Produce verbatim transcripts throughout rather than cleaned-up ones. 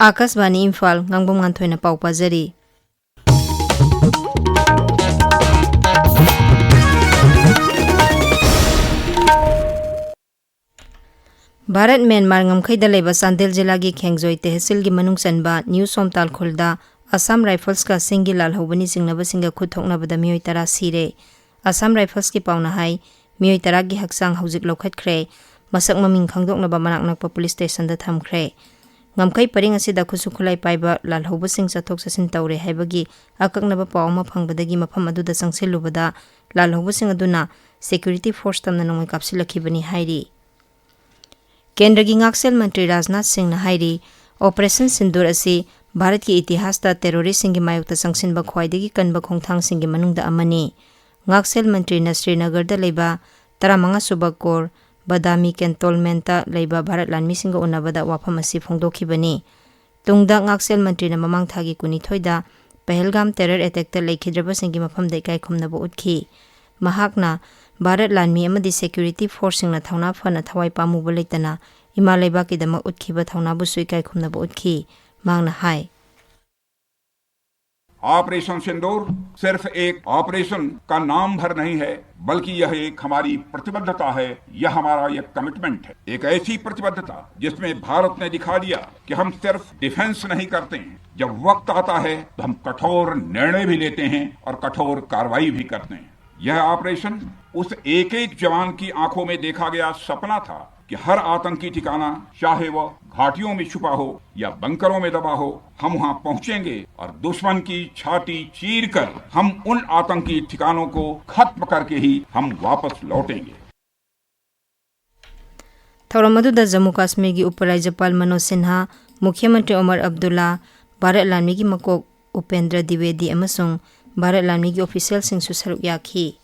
ꯑꯥꯀꯥꯁꯕꯥꯅꯤ ꯏꯝꯐꯥꯜ, ꯉꯥꯡꯕꯝ ꯉꯥꯟꯊꯣꯏꯅ ꯄꯥꯎ ꯄꯥꯖꯔꯤ꯫ ꯚꯥꯔꯠ ꯃ꯭ꯌꯥꯟꯃꯥꯔ ꯉꯝꯈꯩꯗ ꯂꯩꯕ ꯆꯥꯟꯗꯦꯜ ꯖꯤꯂꯥꯒꯤ ꯈꯦꯡꯖꯣꯏ ꯇꯦꯍꯁꯤꯜꯒꯤ ꯃꯅꯨꯡ ꯆꯟꯕ ꯅ꯭ꯌꯨ ꯁꯣꯝꯇꯥꯜ ꯈꯨꯜꯗ ꯑꯁꯥꯝ ꯔꯥꯏꯐꯜꯁꯀ ꯆꯤꯡꯒꯤ ꯂꯥꯜꯍꯧꯕꯅꯤ ꯆꯤꯡꯅꯕꯁꯤꯡꯒ ꯈꯨꯠ ꯊꯣꯛꯅꯕꯗ ꯃꯤꯑꯣꯏ ꯇꯔꯥ ꯁꯤꯔꯦ꯫ ꯑꯁꯥꯝ ꯔꯥꯏꯐꯜꯁꯀꯤ ꯄꯥꯎꯅ ꯍꯥꯏ, ꯃꯤꯑꯣꯏ ꯇꯔꯥꯒꯤ ꯍꯛꯆꯥꯡ ꯍꯧꯖꯤꯛ ꯂꯧꯈꯠꯈ꯭ꯔꯦ꯫ ꯃꯁꯛ ꯃꯃꯤꯡ ꯈꯪꯗꯣꯛꯅꯕ ꯃꯅꯥꯛ ꯅꯛꯄ ꯄꯨꯂꯤꯁ ꯁ꯭ꯇꯦꯁꯟꯗ ꯊꯝꯈ꯭ꯔꯦ꯫ ꯉꯝꯈꯩ ꯄꯔꯤꯡ ꯑꯁꯤꯗ ꯈꯨꯠꯁꯨ ꯈꯨꯠꯂꯥꯏ ꯄꯥꯏꯕ ꯂꯥꯜꯍꯧꯕꯁꯤꯡ ꯆꯠꯊꯣꯛ ꯆꯠꯁꯤꯟ ꯇꯧꯔꯦ ꯍꯥꯏꯕꯒꯤ ꯑꯀꯛꯅꯕ ꯄꯥꯎ ꯑꯃ ꯐꯪꯕꯗꯒꯤ ꯃꯐꯝ ꯑꯗꯨꯗ ꯆꯪꯁꯤꯜꯂꯨꯕꯗ ꯂꯥꯜꯍꯧꯕꯁꯤꯡ ꯑꯗꯨꯅ ꯁꯦꯀ꯭ꯌꯨꯔꯤꯇꯤ ꯐꯣꯔꯁ ꯇꯝꯅ ꯅꯣꯡꯃꯩ ꯀꯥꯞꯁꯤꯜꯂꯛꯈꯤꯕꯅꯤ ꯍꯥꯏꯔꯤ꯫ ꯀꯦꯟꯗ꯭ꯔꯒꯤ ꯉꯥꯛꯁꯦꯜ ꯃꯟꯇ꯭ꯔꯤ ꯔꯥꯖꯅꯥꯊ ꯁꯤꯡꯅ ꯍꯥꯏꯔꯤ, ꯑꯣꯄꯔꯦꯁꯟ ꯁꯤꯟꯗꯨꯔ ꯑꯁꯤ ꯚꯥꯔꯠꯀꯤ ꯏꯇꯤꯍꯥꯁꯇ ꯇꯦꯔꯣꯔꯤꯁꯁꯤꯡꯒꯤ ꯃꯥꯌꯣꯛꯇ ꯆꯪꯁꯤꯟꯕ ꯈ꯭ꯋꯥꯏꯗꯒꯤ ꯀꯟꯕ ꯈꯣꯡꯊꯥꯡꯁꯤꯡꯒꯤ ꯃꯅꯨꯡꯗ ꯑꯃꯅꯤ꯫ ꯉꯥꯛꯁꯦꯜ ꯃꯟꯇ꯭ꯔꯤꯅ ꯁ꯭ꯔꯤꯅꯒꯔꯗ ꯂꯩꯕ ꯇꯔꯥꯃꯉꯥ ꯁꯨꯕ ꯀꯣꯔ ꯕꯗꯥꯃꯤ ꯀꯦꯟꯇꯣꯟꯃꯦꯟꯇ ꯂꯩꯕ ꯚꯥꯔꯠ ꯂꯥꯟꯃꯤꯁꯤꯡꯒ ꯎꯅꯕꯗ ꯋꯥꯐꯝ ꯑꯁꯤ ꯐꯣꯡꯗꯣꯛꯈꯤꯕꯅꯤ꯫ ꯇꯨꯡꯗ ꯉꯥꯛꯁꯦꯜ ꯃꯟꯇ꯭ꯔꯤꯅ ꯃꯃꯥꯡ ꯊꯥꯒꯤ ꯀꯨꯟꯅꯤꯊꯣꯏꯗ ꯄꯍꯜꯒꯥꯝ ꯇꯦꯔꯔ ꯑꯦꯇꯦꯛꯇ ꯂꯩꯈꯤꯗ꯭ꯔꯕꯁꯤꯡꯒꯤ ꯃꯐꯝꯗ ꯏꯀꯥꯏ ꯈꯨꯝꯅꯕ ꯎꯠꯈꯤ꯫ ꯃꯍꯥꯛꯅ ꯚꯥꯔꯠ ꯂꯥꯟꯃꯤ ꯑꯃꯗꯤ ꯁꯦꯀ꯭ꯌꯨꯔꯤꯇꯤ ꯐꯣꯔꯁꯁꯤꯡꯅ ꯊꯧꯅꯥ ꯐꯅ ꯊꯋꯥꯏ ꯄꯥꯝꯃꯨꯕ ꯂꯩꯇꯅ ꯏꯃꯥ ꯂꯩꯕꯥꯛꯀꯤꯗꯃꯛ ꯎꯠꯈꯤꯕ ꯊꯧꯅꯥꯕꯨꯁꯨ ꯏꯀꯥꯏ ꯈꯨꯝꯅꯕ ꯎꯠꯈꯤ꯫ ꯃꯍꯥꯛꯅ ꯍꯥꯏ, ऑपरेशन सिंदूर सिर्फ एक ऑपरेशन का नाम भर नहीं है, बल्कि यह एक हमारी प्रतिबद्धता है, यह हमारा एक कमिटमेंट है, एक ऐसी प्रतिबद्धता जिसमें भारत ने दिखा दिया कि हम सिर्फ डिफेंस नहीं करते हैं, जब वक्त आता है तो हम कठोर निर्णय भी लेते हैं और कठोर कार्रवाई भी करते हैं। यह ऑपरेशन उस एक एक जवान की आंखों में देखा गया सपना था कि हर आतंकी ठिकाना, चाहे वह घाटियों में छुपा हो या बंकरों में दबा हो, हम वहां पहुंचेंगे और दुश्मन की छाती चीर कर हम उन आतंकी ठिकानों को खत्म करके ही हम वापस लौटेंगे। ꯊꯧꯔꯝ ꯑꯗꯨꯗ ꯖꯝꯃꯨ ꯀꯥꯁꯃꯤꯔꯒꯤ ꯎꯄ ꯔꯥꯖ꯭ꯌꯄꯥꯜ ꯃꯅꯣꯖ ꯁꯤꯟꯍꯥ, ꯃꯨꯈ꯭ꯌ ꯃꯟꯇ꯭ꯔꯤ ꯑꯣꯃꯔ ꯑꯕꯗꯨꯜꯂꯥ, ꯚꯥꯔꯠ ꯂꯥꯟꯃꯤꯒꯤ ꯃꯀꯣꯛ ꯎꯄꯦꯟꯗ꯭ꯔ ꯗꯤꯋꯦꯗꯤ ꯑꯃꯁꯨꯡ ꯚꯥꯔꯠ ꯂꯥꯟꯃꯤꯒꯤ ꯑꯣꯐꯤꯁꯤꯌꯦꯜꯁꯤꯡꯁꯨ ꯁꯔꯨꯛ ꯌꯥꯈꯤ꯫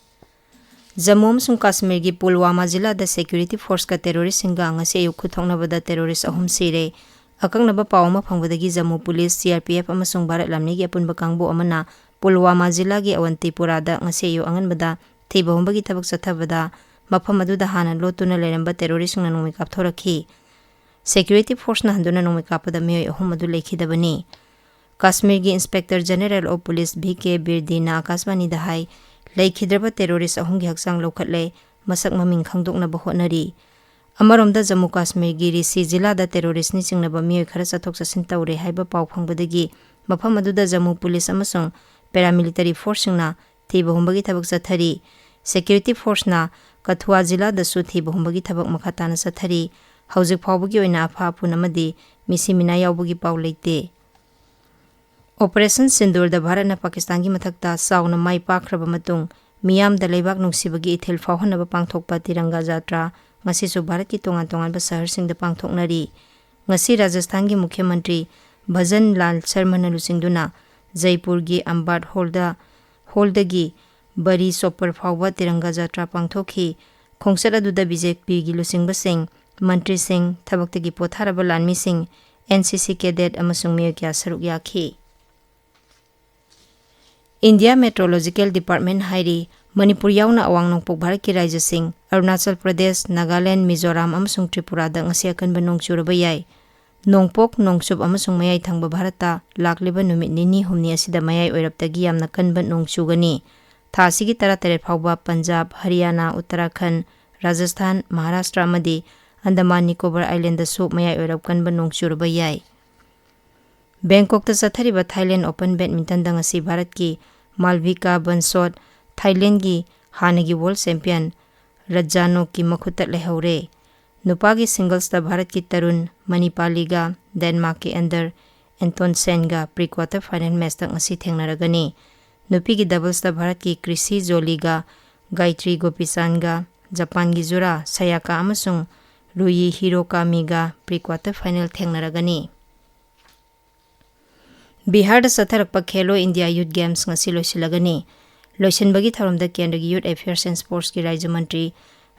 ꯖꯝꯃꯨ ꯑꯃꯁꯨꯡ ꯀꯥꯁꯃꯤꯔꯒꯤ ꯄꯨꯜꯋꯥꯃꯥ ꯖꯤꯂꯥꯗ ꯁꯦꯀ꯭ꯌꯨꯔꯤꯇꯤ ꯐꯣꯔꯁꯀ ꯇꯦꯔꯣꯔꯤꯁꯁꯤꯡꯒ ꯉꯁꯤ ꯑꯌꯨꯛ ꯈꯨꯠꯊꯣꯛꯅꯕꯗ ꯇꯦꯔꯣꯔꯤꯁ ꯑꯍꯨꯝ ꯁꯤꯔꯦ꯫ ꯑꯀꯛꯅꯕ ꯄꯥꯎ ꯑꯃ ꯐꯪꯕꯗꯒꯤ Jammu police, C R P F ꯑꯃꯁꯨꯡ ꯚꯥꯔꯠ ꯂꯥꯟꯃꯤꯒꯤ ꯑꯄꯨꯟꯕ ꯀꯥꯡꯕꯨ ꯑꯃꯅ ꯄꯨꯜꯋꯥꯃꯥ ꯖꯤꯂꯥꯒꯤ ꯑꯋꯟꯇꯤꯄꯨꯔꯥꯗ ꯉꯁꯤ ꯑꯌꯨꯛ ꯑꯉꯟꯕꯗ ꯊꯤꯕ ꯍꯨꯝꯕꯒꯤ ꯊꯕꯛ ꯆꯠꯊꯕꯗ ꯃꯐꯝ ꯑꯗꯨꯗ ꯍꯥꯟꯅ ꯂꯣꯠꯇꯨꯅ ꯂꯩꯔꯝꯕ ꯇꯦꯔꯣꯔꯤꯁꯁꯤꯡꯅ ꯅꯣꯡꯃꯩ ꯀꯥꯞꯊꯣꯔꯛꯈꯤ꯫ Security forceꯅ ꯍꯟꯗꯨꯅ ꯅꯣꯡꯃꯩ ꯀꯥꯞꯄꯗ ꯃꯤꯑꯣꯏ ꯑꯍꯨꯝ ꯑꯗꯨ ꯂꯩꯈꯤꯗꯕꯅꯤ꯫ ꯀꯥꯁꯃꯤꯔꯒꯤ Inspector General of Police V K ꯕꯤꯔꯗꯤꯅ ꯑꯀꯥꯁꯕꯥꯅꯤꯗ ꯍꯥꯏ, ꯂꯩꯈꯤꯗ꯭ꯔꯕ terrorist ꯑꯍꯨꯝꯒꯤ ꯍꯛꯆꯥꯡ ꯂꯧꯈꯠꯂꯦ, ꯃꯁꯛ ꯃꯃꯤꯡ ꯈꯪꯗꯣꯛꯅꯕ ꯍꯣꯠꯅꯔꯤ꯫ ꯑꯃꯔꯣꯝꯗ, ꯖꯝꯃꯨ ꯀꯥꯁꯃꯤꯔꯒꯤ ꯔꯤꯁꯤ ꯖꯤꯂꯥꯗ terroristꯅꯤ ꯆꯤꯡꯅꯕ ꯃꯤꯑꯣꯏ ꯈꯔ ꯆꯠꯊꯣꯛ ꯆꯠꯁꯤꯟ ꯇꯧꯔꯦ ꯍꯥꯏꯕ ꯄꯥꯎ ꯐꯪꯕꯗꯒꯤ ꯃꯐꯝ ꯑꯗꯨꯗ ꯖꯝꯃꯨ police ꯑꯃꯁꯨꯡ paramilitary forceꯁꯤꯡꯅ ꯊꯤꯕ ꯍꯨꯝꯕꯒꯤ ꯊꯕꯛ ꯆꯠꯊꯔꯤ꯫ Security forceꯅ ꯀꯊꯨꯋꯥ ꯖꯤꯂꯥꯗꯁꯨ ꯊꯤꯕ ꯍꯨꯝꯕꯒꯤ ꯊꯕꯛ ꯃꯈꯥ ꯇꯥꯅ ꯆꯠꯊꯔꯤ꯫ ꯍꯧꯖꯤꯛ ꯐꯥꯎꯕꯒꯤ ꯑꯣꯏꯅ ꯑꯐꯥ ꯑꯄꯨꯟ ꯑꯃꯗꯤ ꯃꯤꯁꯤ ꯃꯤꯅꯥ ꯌꯥꯎꯕꯒꯤ ꯄꯥꯎ ꯂꯩꯇꯦ꯫ Operation ꯁꯤꯟꯗꯨꯔꯗ ꯚꯥꯔꯠꯅ ꯄꯥꯀꯤꯁꯇꯥꯟꯒꯤ ꯃꯊꯛꯇ ꯆꯥꯎꯅ ꯃꯥꯏ ꯄꯥꯛꯈ꯭ꯔꯕ ꯃꯇꯨꯡ, ꯃꯤꯌꯥꯝꯗ ꯂꯩꯕꯥꯛ ꯅꯨꯡꯁꯤꯕꯒꯤ ꯏꯊꯤꯜ ꯐꯥꯎꯍꯟꯅꯕ ꯄꯥꯡꯊꯣꯛꯄ ꯇꯤꯔꯪꯒꯥ ꯖꯥꯇ꯭ꯔꯥ ꯉꯁꯤꯁꯨ ꯚꯥꯔꯠꯀꯤ ꯇꯣꯉꯥꯟ ꯇꯣꯉꯥꯟꯕ ꯁꯍꯔꯁꯤꯡꯗ ꯄꯥꯡꯊꯣꯛꯅꯔꯤ꯫ ꯉꯁꯤ ꯔꯥꯖꯁꯊꯥꯟꯒꯤ ꯃꯨꯈ꯭ꯌ ꯃꯟꯇ꯭ꯔꯤ ꯚꯖꯟ ꯂꯥꯜ ꯁꯔꯃꯅ ꯂꯨꯆꯤꯡꯗꯨꯅ ꯖꯩꯄꯨꯔꯒꯤ ꯑꯝꯕꯥꯠ ꯍꯣꯜꯗ, ꯍꯣꯜꯗꯒꯤ ꯕꯔꯤ ꯆꯣꯄꯔ ꯐꯥꯎꯕ ꯇꯤꯔꯪꯒꯥ ꯖꯥꯇ꯭ꯔꯥ ꯄꯥꯡꯊꯣꯛꯈꯤ꯫ ꯈꯣꯡꯆꯠ ꯑꯗꯨꯗ BJPꯒꯤ ꯂꯨꯆꯤꯡꯕꯁꯤꯡ, ꯃꯟꯇ꯭ꯔꯤꯁꯤꯡ, ꯊꯕꯛꯇꯒꯤ ꯄꯣꯊꯥꯔꯕ ꯂꯥꯟꯃꯤꯁꯤꯡ, NCC cadet ꯑꯃꯁꯨꯡ ꯃꯤꯑꯣꯏ ꯀꯌꯥ ꯁꯔꯨꯛ ꯌꯥꯈꯤ꯫ India Meteorological Department ꯍꯥꯏꯔꯤ, ꯃꯅꯤꯄꯨꯔ ꯌꯥꯎꯅ ꯑꯋꯥꯡ ꯅꯣꯡꯄꯣꯛ ꯚꯥꯔꯠꯀꯤ ꯔꯥꯖ꯭ꯌꯁꯤꯡ ꯑꯔꯨꯅꯥꯆꯜ ꯄ꯭ꯔꯗꯦꯁ, ꯅꯥꯒꯥꯂꯦꯟ, ꯃꯤꯖꯣꯔꯥꯝ ꯑꯃꯁꯨꯡ ꯇ꯭ꯔꯤꯄꯨꯔꯥꯗ ꯉꯁꯤ ꯑꯀꯟꯕ ꯅꯣꯡ ꯆꯨꯔꯕ ꯌꯥꯏ꯫ ꯅꯣꯡꯄꯣꯛ, ꯅꯣꯡꯆꯨꯞ ꯑꯃꯁꯨꯡ ꯃꯌꯥꯏ ꯊꯪꯕ ꯚꯥꯔꯠꯇ ꯂꯥꯛꯂꯤꯕ ꯅꯨꯃꯤꯠ ꯅꯤꯅꯤ ꯍꯨꯝꯅꯤ ꯑꯁꯤꯗ ꯃꯌꯥꯏ ꯑꯣꯏꯔꯞꯇꯒꯤ ꯌꯥꯝꯅ ꯀꯟꯕ ꯅꯣꯡ ꯆꯨꯒꯅꯤ꯫ ꯊꯥ ꯑꯁꯤꯒꯤ ꯇꯔꯥꯇꯔꯦꯠ ꯐꯥꯎꯕ ꯄꯟꯖꯥꯕ, ꯍꯔꯤꯌꯥꯅꯥ, ꯎꯠꯇꯔꯥꯈꯟꯗ, ꯔꯥꯖꯁꯊꯥꯟ, ꯃꯍꯥꯔꯥꯁꯇ꯭ꯔ ꯑꯃꯗꯤ ꯑꯟꯗꯃꯥꯟ ꯅꯤꯀꯣꯕꯔ ꯑꯥꯏꯂꯦꯟꯗꯁꯨ ꯃꯌꯥꯏ ꯑꯣꯏꯔꯞ ꯀꯟꯕ ꯅꯣꯡ ꯆꯨꯔꯕ ꯌꯥꯏ꯫ ꯕꯦꯡꯀꯣꯛꯇ ꯆꯠꯊꯔꯤꯕ Thailand Open Badmintonꯗ ꯉꯁꯤ ꯚꯥꯔꯠꯀꯤ ꯃꯥꯜꯚꯤꯀꯥ ꯕꯟꯁꯣꯠ ꯊꯥꯏꯂꯦꯟꯗꯒꯤ ꯍꯥꯟꯅꯒꯤ world champion ꯔꯠꯖꯥꯅꯣꯛꯀꯤ ꯃꯈꯨꯠꯇ ꯂꯩꯍꯧꯔꯦ꯫ ꯅꯨꯄꯥꯒꯤ singlesꯇ ꯚꯥꯔꯠꯀꯤ Tarun ꯃꯅꯤꯄꯥꯂꯤꯒ ꯗꯦꯟꯃꯥꯔꯛꯀꯤ Ender ꯑꯦꯟꯇꯣꯟꯁꯦꯟꯒ pre quarter final matchꯇ ꯉꯁꯤ ꯊꯦꯡꯅꯔꯒꯅꯤ꯫ ꯅꯨꯄꯤꯒꯤ doublesꯇ ꯚꯥꯔꯠꯀꯤ ꯀ꯭ꯔꯤꯁꯤ ꯖꯣꯂꯤꯒ ꯒꯥꯌꯇ꯭ꯔꯤ ꯒꯣꯄꯤꯆꯥꯟꯒ ꯖꯄꯥꯟꯒꯤ ꯖꯨꯔꯥ ꯁꯌꯥꯀꯥ ꯑꯃꯁꯨꯡ ꯔꯨꯌꯤ ꯍꯤꯔꯣꯀꯥꯃꯤꯒ pre quarter final ꯊꯦꯡꯅꯔꯒꯅꯤ꯫ ꯕꯤꯍꯥꯔꯗ ꯆꯠꯊꯔꯛꯄ ꯈꯦꯂꯣ ꯏꯟꯗꯤꯌꯥ Youth Games ꯉꯁꯤ ꯂꯣꯏꯁꯤꯜꯂꯒꯅꯤ꯫ ꯂꯣꯏꯁꯤꯟꯕꯒꯤ ꯊꯧꯔꯝꯗ ꯀꯦꯟꯗ꯭ꯔꯒꯤ Youth Affairs and Sportsꯀꯤ ꯔꯥꯖ꯭ꯌ ꯃꯟꯇ꯭ꯔꯤ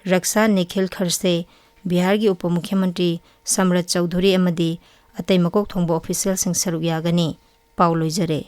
ꯔꯛꯁꯥ ꯅꯤꯈꯤꯜ ꯈꯔꯁꯦ, ꯕꯤꯍꯥꯔꯒꯤ ꯎꯄ ꯃꯨꯈ꯭ꯌ ꯃꯟꯇ꯭ꯔꯤ ꯁꯝꯔꯠ ꯆꯧꯙꯨꯔꯤ ꯑꯃꯗꯤ ꯑꯇꯩ ꯃꯀꯣꯛ ꯊꯣꯡꯕ officialꯁꯤꯡ ꯁꯔꯨꯛ ꯌꯥꯒꯅꯤ꯫ ꯄꯥꯎ ꯂꯣꯏꯖꯔꯦ꯫